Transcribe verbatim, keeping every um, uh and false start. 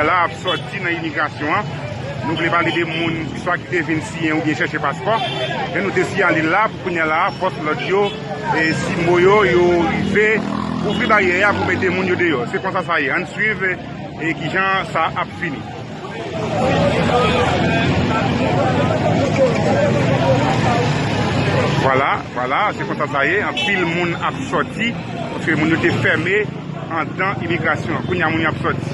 La ap sòti nan imigrasyon an. Nou vle pale de moun swa ki te vin siyen oubyen chèche paspò. E nou te siyale l la pou kounye a la, fòs lòd yo, e simo yo, yo rive ouvri baryè a pou mete moun yo deyò. Se konsa sa ye. Ann swiv, e kijan sa ap fini. Vwala, vwala, se konsa sa ye. Anpil moun ap sòti, paske moun yo te fèmen andan imigrasyon an. Kounye a moun yo ap sòti.